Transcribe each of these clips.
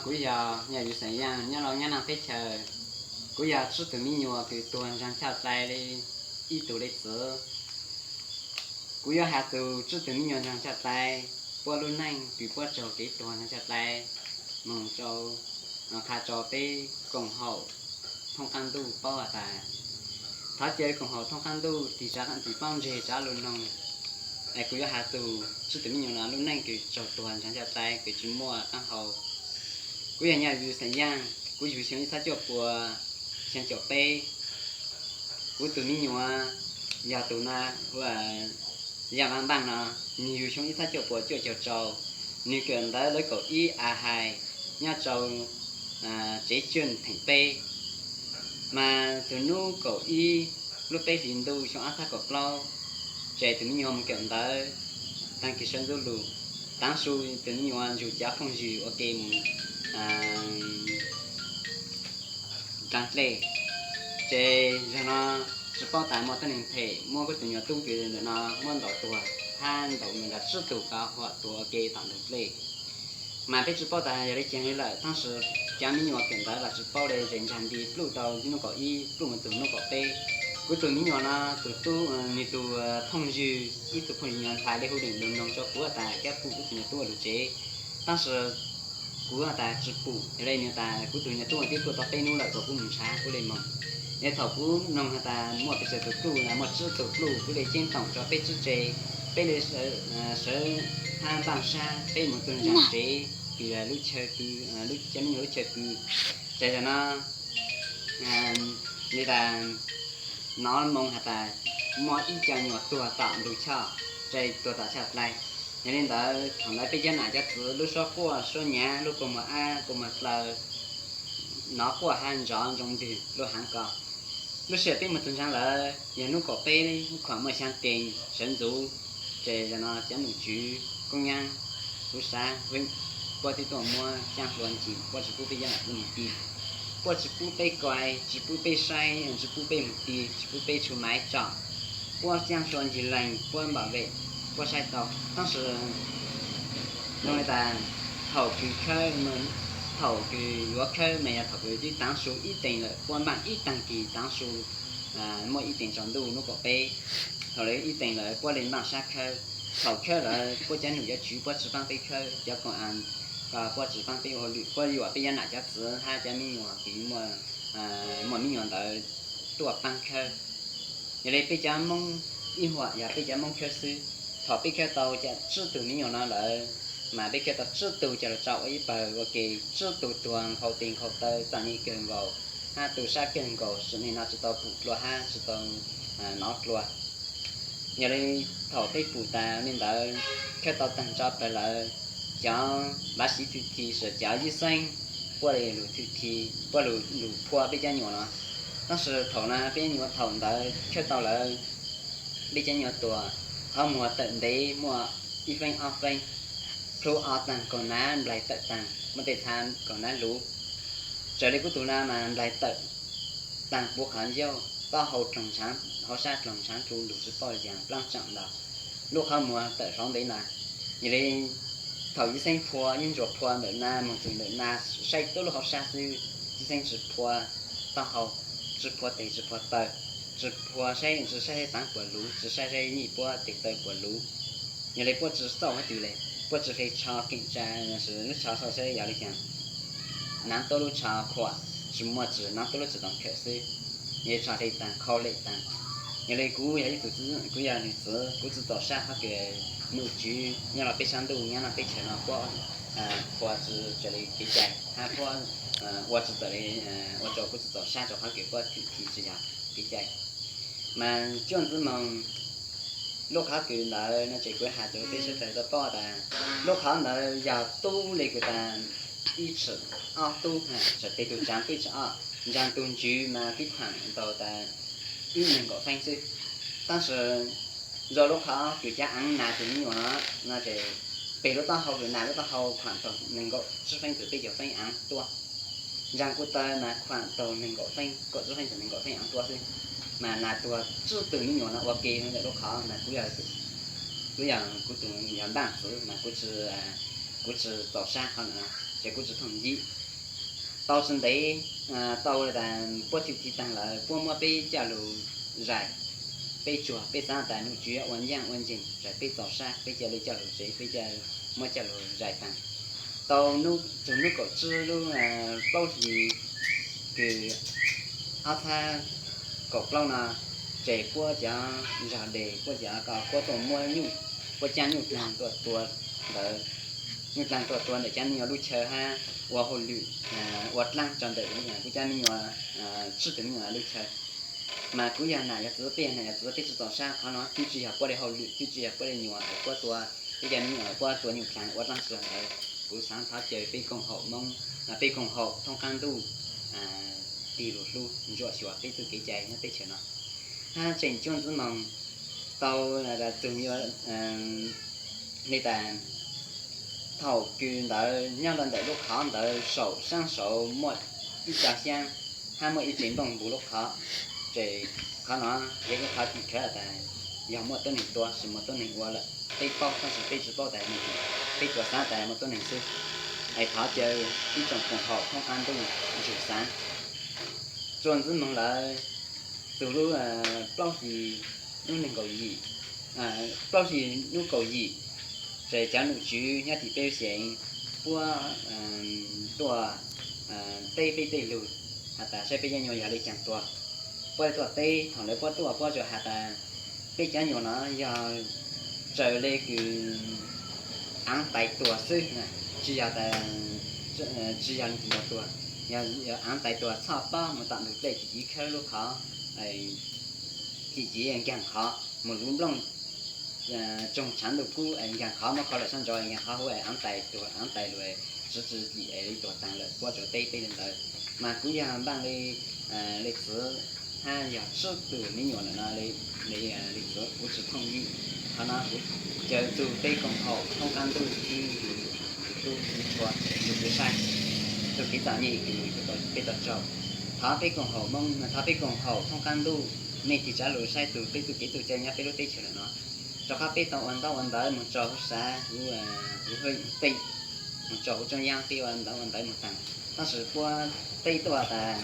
Kuv yog Yaj Yuv Xeem Yaaj nyob rau Nyab Laj teb chaws. Kuv yog tsib tug me nyuam kws tuag ntseeg chaw dlai li ib tug li txiv. Kuv yuav has txug tsib tug me nyuam ntseeg chaw dlai, puab lub neej kws puab raug kev tuag ntseeg chaw dlai moog rau, qha rau peb koom haum thoob qaab ntuj paub has tas, thov caw koom haum thoob qaab ntuj tig tsa, tig paub ntseg tsa lug noog. Es kuv yuav has txug tsib tug me nyuam no lub neej kws raug tuag ntseeg chaw dlai kws tsi muaj qaab hau. Kuv yog Yaj Yuv Xeem Yaaj, kuv yug xyoo ib txhiab cuaj puas xyaa caum peb. Kuv tug me nyuam yog tug no, hu Yaaj Vaaj Npaaj no, nwg yug xyoo ib txhiab cuaj puas cuaj caug rau. Nwg kawm ntawv lawv kaum ib a hais nyob rau tsev Tsuj Theem peb. Mas tug nub kaum ib lub peb hlis ntuj xyoo ob txhiab kaum plaub, ces tug me nyuam moog kawm ntawv taag kis sawv ntxuv lug. Taav su tug me nyuam nrug cov phooj ywg ua ke moog nraag dlej. Ces zaum no tsi paub tas muaj tuab neeg phem muab kuv tug nyuam tub kws ntawm no muab ntaus tuag hab ntaus nrug tsib tug kov huam tuag ua ke tom ntug dlej. Mas peb tsi paub tas yog le caag li lawm, tab sis cov me nyuam kawm ntawv los tsi paub le, ces nraag nti pluj tau nub kaum ib pluj moog txug nub kaum peb. Kuv tug me nyuam no tug tub, nwg tug phooj ywg, ib tug phooj ywg nyuam ntxhais le hu leej lug noog rau kuv tas kab pum kuv tug nyuam tub ua lug tsev, tab sis kuv has tas tsi pum, yog le nwg tas kuv tug nyuam tub twb pluj tau peb nub lawm kom kuv moog nrhav kuv le moog. Es thaum kuv noog has tas muaj pes tsawg tug pluj, muaj tsib tug pluj, kuv le ceeb toom rau peb tsib tsev, peb le sawv hab npaaj sab peb moog txug nraag tsev, kws lub chaw pw, lub cov me nyuam lub chaw pw. Ces zaum no le tas nov moo has tas muaj ib co nyuam tuag tom ntug choj, ces tuag tom choj dlai. Yog le ntawd thaum ntawd peb cov nam cov txwv lub suab quaj suab nyav, lub kua muag ab kua muag dlaw, nov quaj hab nrov nroo ntwg lub haav ko. Lub sij hawm peb moog txug nraag lawm yog nub kaum peb, khuam muaj xyaa teev sawv ntxuv, ces zaum no cov nom tswv koob nyaab huv sab puab twb tuaj muab caab hlua ncig, puab tsi pub peb cov nam txwv moog ti, puab tsi pub peb koi, tsi pub peb saib, tsi pub peb moog ti, tsi pub peb tshu maiv tso, puab caab hlua ncig leeg, puab npam vem, puab saib tau. Tab sis zoo le tas thaum kws khawb, thaum kws yuav khawb mas yog thaum kws twb taav su ib teev lawm, puab npaaj ib taag kis taav su, muaj ib teev tsaus ntuj nub kaum peb, thaum lawv ib teev lawm puab le npaaj sab khawb. Thaum khawb lawm puab cov nom cov tswv puab tsi paab peb khawb, cov koom as puab tsi paab peb ua hauj lwm, puab yuam peb cov nam cov txwv hab cov me nyuam kws muaj me nyuam ntawd tuaj paab khawb. Yog le peb cov Moob ib huam yog peb cov Moob khawb xwb. Thaum peb khawb tau tsib tug me nyuam no lawm, mas peb khawb tau tsib tug coj lug tso ua ib pawg ua ke, tsib tug tuag nkhaus tes nkhaus taw txom nyem kawg nkaus hab tu sab kawg nkaus, sim neej no tsi tau pum dlua hab tsi tau nov dlua. Yog le thaum peb pum tas le ntawd, khawb tau taag tso plawg lawm, cov npav siv thwm thi, cov yib xeeb, puab le lug thwm thi, puab lug phua peb cov nyuam no. Tab sis thaum na peb nyuam thaum ntawd khawb tau lawm, peb cov nyuam tuag, qhov muag tawm ntev muaj ib feeb ob feeb, plhu ob taag, kaug nav nplaig tawm taag, muaj tej txha kaug nav luv. Raws le kuv tug na mas nplaig tawm taag puv qhov ncauj, taub hau dloog ntshaav, hauv sab dloog ntshaav dlu lug tsi paub yaag plaab tsaam ntau, lub qhov muag tawm hlauv ntev na. Yog le thaum yib xeeb phua, yib ntsuas phua ntawm na moog txug ntawm na, saib tuab lub hauv sab xwb, yib xeeb tsi phua taub hau, tsi phua tes tsi phua taw, tsi phua saib, tsi saib saib taav puas luv, tsi saib saib nyij puab tes taw puas luv. Yog le puab tsi xauj hab twg le, puab tsi hle tsho keem tsa, lub tsho xauj saib yog le caag, naav tuab lub tsho khuam, tsi muaj tsi naav tuab lub tsi toom khawm xwb. Yog le tsho hle taag, khau lem taag. Yog le kuv yog ib tug, kuv yog nws txiv, kuv tsi txaus sab qhov kws nom tswv nyob rau peb sab ntuj nyob rau peb chaw no puab phua tsi raws le kev cai hab puab ua tsi txawm le, ua rau kuv tsi txaus sab rau qhov kws puab thwm thi tsi yog kev cai. Mas cuaj ntxwv moog, lub qhov kws ntawd no ces kuv has rau peb sawv dlawg tau paub tas lub qhov ntawd yog tub le kws tas ib tshim ob tub, txawm tes tug tsaav tub ib tshim ob, ntsaag tug ntswv mas twb khuam tau tas ib neeg nkaum feeb xwb. Tab sis zoo lub qhov kws cov aav nas tug me nyuam no, no ces peg lub taub hau kws nas lub taub hau khuam tau neeg nkaum tsib feeb txug peb caug feeb aav tuab. Ntsaag kuv taw mas khuam tau neeg nkaum feeb, kaum tsib feeb txug neeg nkaum feeb aav tuab xwb. Mas nas tuag tsib tug me nyuam no ua ke ntawm lub qhov mas kuv yog, kuv yog kuv tug yog npaaj txwv mas kuv tsi txaus sab qhov ntawd. ces kuv tsis thooj yim. Tau tsis ntev, tau tas puab thwm thim taag lawm puab muab peb coj lug zais, peb tsuag peb xaav tas nom tswv yuav ua ncaaj ua nceeg zais peb txaus sab, peb ca le coj lug tsev, peb ca muab coj lug zais taag. Tau txug nub kaum tsib lub plaub hlis kws ob txhab kaum plaub no, ces puab cov zog des puab cov ko puab tuaj muab nyuj, puab caab nyuj dlaag tuaj tua ntawd, nyuj dlaag tuaj tua ntawm cov me nyuam lub chaw hab ua hauj lwm, ua dlaab rua ntawm kuv cov me nyuam, tsib tug me nyuam lub chaw. Mas kuv yog nam yog txiv, peb yog nam yog txiv peb tsis txaus sab qhov no, twb tsis yog puab le hauj lwm, twb tsis yog puab le nyuam, puab tua, peb cov me nyuam puab tua nyuj dlaag ua dlaab tsi ntawd. Kuv xaav thov caw peb koom haum Moob, peb koom haum thoob qaab ntuj tig lug hlub ntsuam xyuas peb txuj kev cai nyob teb chaws no. Hab tseem cuab ntxiv moog tau txug le tas thaum kws ntawd nyob rua ntawm lub qhov ntawd saum saab saud muaj ib co xyaab hab muaj ib tsev nplooj npug lub qhov, ces qhov no yog ib qhov tim khawv tas yog muaj tuab neeg tua sis muaj tuab neeg ua lawm, peb paub tab sis peb tsis paub tas neeg twg, peb tsuas xaav tas muaj tuab neeg xwb. Es thov caw ib tsoom koom haum thoob qaab ntuj ntsug xaav. Cuab ntxiv moog lawm, txug lub plaub hlis, lub neeg nkaum yim, plaub hlis lub kaum yim, ces cov nom tswv nyob tim peb lub xyeem puab tuaj teb peb tej lug, has tas saib peb cov nyuam yog le caag tuag. Puab tuaj teb, thaum lawv puab tuaj puab tsuas has tas peb cov nyuam no yog raws le kws aav tais tuag xwb, tsis yog tas, tsis yog leej twg yuav tuag, yog aav tais tuag txhoj pob moog tom ntug dlej tsis civ khawb lub qhov, tsis civ nkaag qhov moog luv nplooj tsoog tshaav ntuj kub, nkaag qhov muab khov lawm sab nraud, nkaag qhov huv aav tais tuag aav tais lug tswv tswv yim es le tuag taag lawm, puab tsuas teb peb le ntawd. Mas kuv yog npaaj le, le txiv hab yog tsib tug me nyuam lawm no, le txiv kuv tsis thooj yim. Qhov no kuv caw txug peb koom haum thoob qaab ntuj ib tug tub tub tshua, tug tub saib tug kev txom nyem kws peb tau raug. Thov peb koom haum Moob, thov peb koom haum thoob qaab ntuj, mej tig tsav lug saib txug peb txuj kev txuj cai nyob peb lub teb chaws lawm no. Rua qhov peb tau ua ntaub ua ntawv moog rua huv sav, huv, huv tej, moog rua huv tsoob yaab peb ua ntaub ua ntawv moog taag, tab sis puab teb tuaj tas,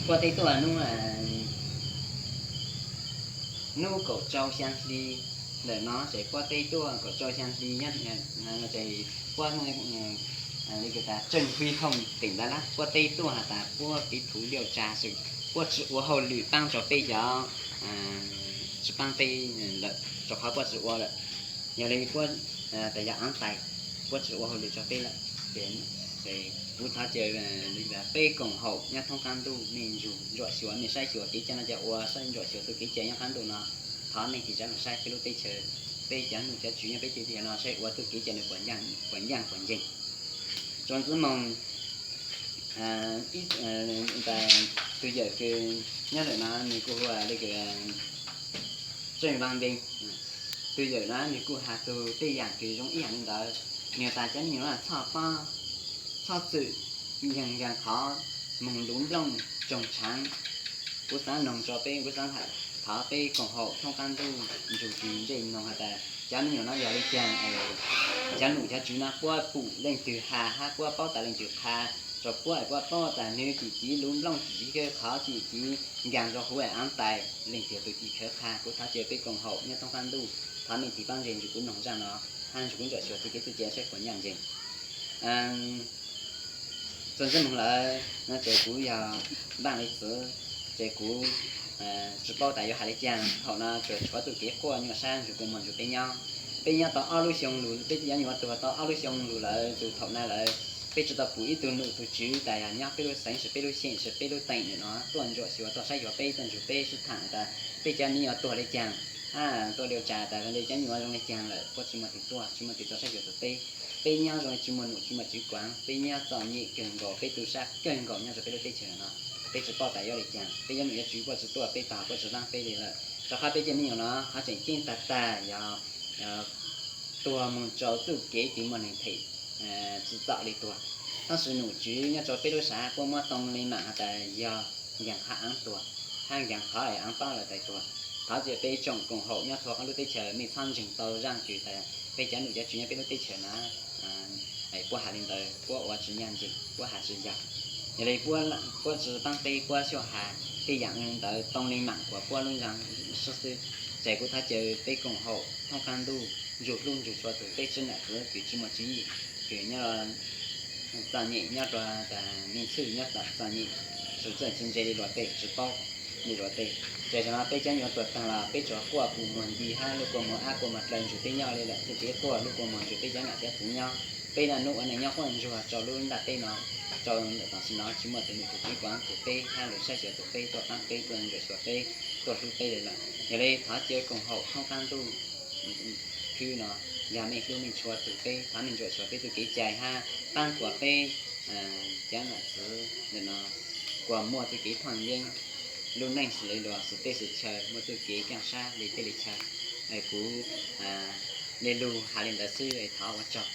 puab teb tuaj nub, nub kaum rau xyaa hli ntawm no ces puab teb tuaj kaum rau xyaa hli nyob, ces puab, le kws tas Trần Huy Hồng tỉnh Đắk Lắk puab teb tuaj has tas puab kev thuv liaj tsa xwb, puab tsis ua hauj lwm paab rua peb cov, tsis paab peb lawm rua qhov puab tsis ua lawm. Yog le puab, tas yog aav tais, puab tsis ua hauj lwm rua peb lawm. Ces kuv thov caw peb koom haum nyob thoob qaab ntuj mej nrug ntsuam xyuas, mej saib xyuas kev cai no ca ua, saib ntsuam xyuas txuj kev cai nyob qaab ntuj no. Thov mej tig tsav lug saib peb lub teb chaws, peb cov nom cov tswv nyob peb teb chaws no saib ua txuj kev cai nws puas ncaaj puas nceeg. Tsuas ntxiv moog, ib, tug yawm kws nyob ntawm no nws kuj hu le kws Trần Văn Bình. Tug yawm no nws kuj has txug tej yaam kws zoo ib yaam le ntawd. Nwg tas cov me nyuam no txhob pob, txhob txwm nkaag nkaag qhov moog luv nplooj tsoog tshaav. Kuv xaav noog rua peb, kuv xaav thov peb koom haum thoob qaab ntuj nrug tig ntsej noog has tas cov me nyuam no yog le caag es cov nom cov tswv no puab pum leej twg has hab puab paub tas leej twg qha rua puab es puab paub tas nwg tsim civ luv nplooj tsim civ kawg qhov tsim civ nkaag rua huv es aav tais, leej twg tug tim khawv qha. Kuv thov caw peb koom haum nyob thoob qaab ntuj thov mej tig paab ntseg nrug kuv noog zaaj no hab nrug kuv ntsuam xyuas txuj kev txuj cai saib puas ncaaj nceeg. Txuas ntxiv moog lawm no ces kuv yog npaaj le txiv, ces kuv tsis paub tas yuav has le caag. Thaum no tsuas tshuav txuj kev quaj nyuaj sab nrug kua muag nrug peb nyob. Peb nyob tau ob lub xyoo lug, peb cov me nyuam tuag tau ob lub xyoo lug lawm, txug thaum no lawm peb tsis tau pum ib tug nom tug tswv tas yog nyob peb lub xeev sis peb lub xyeem sis peb lub teem ntawm no tuaj ntsuam xyuas tuaj saib xyuas peb, tuaj nrug peb sib tham tas peb cov me nyuam tuag le caag, hab tuaj liaj tsa tas le cov me nyuam zoo le caag lawm, puab tsis muaj twg tuaj, tsis muaj twg tuaj saib xyuas txug peb. Peb nyob zoo le tsis muaj nom tsis muaj tswv kuaav, peb nyob txom nyem kawg nkaus, peb tu sab kawg nkaus nyob rua peb lub teb chaws no. Peb tsis paub tas yuav le caag, peb cov nom cov tswv puab tsis tuaj, peb tog puab tsis laab peb le lawm. Rua qhov peb cov me nyuam no qhov tseem ceeb tag tag yog tuag moog rua txuj kev kws muaj neeg them tsis txom le tuag. Tab sis nom tswv nyob rua peb lub sav puab muab too le maam has tas yog nkaag qhov aav tuag, hab nkaag qhov es aav paub lawm tais tuag. Thov caw peb tsoom koom haum nyob txhua qhov lub teb chaws mej txhob ntseeg tau zaaj kws tas peb cov nom cov tswv nyob peb lub teb chaws na, puab has li ntawd puab ua tsis nyaj ntsees, puab has tsis yog. Yog li puab tsi paab peb, puab xyuaj has tej yaam ntawd too le maam kuas puab lub zaj sib xwb. Ces kuv thov caw peb koom haum thoob qaab ntuj ntsug hlub ntsug tshua txug peb tswv nam txwv kws tsi muaj tswv yim, kws nyob txom nyem nyob rua tas me ntxhwj nyob txom nyem, tsi txawj tsi ntse le luas tej, tsi paub le luas tej. Ces zaum no peb cov nyuas tuam taag los peb tsuas quaj kua muag nti hab lub kua muag ab kua muag dlaw ntsug peb nyob le lawm, txuj kev quaj lub kua muag ntsug peb cov nam cov txwv nyob. Peb naj nub ua neej nyob quaj ntsuag rua lub ntaj teb no, rua ntawm tam sim no tsi muaj tug nom tug tswv kuas txug peb hab lug saib xyuas tug peb, tuaj paab peb, tuaj ntsuam xyuas peb, tuaj hlub peb le lawm. Yog le thov caw koom haum thoob qaab ntuj khwb no, yog mej hlub mej tshua txug peb, thov mej ntsuam xyuas peb txuj kev cai hab paab kuas peb cov nam txwv ntawm no kuas muaj txuj kev phaaj yeeb, lub neej xws le luas xwm teb xwm chaw muaj txuj kev kaaj sab le teb le chaw. Kuv le lug has le ntawd xwb, thov ua tsaug.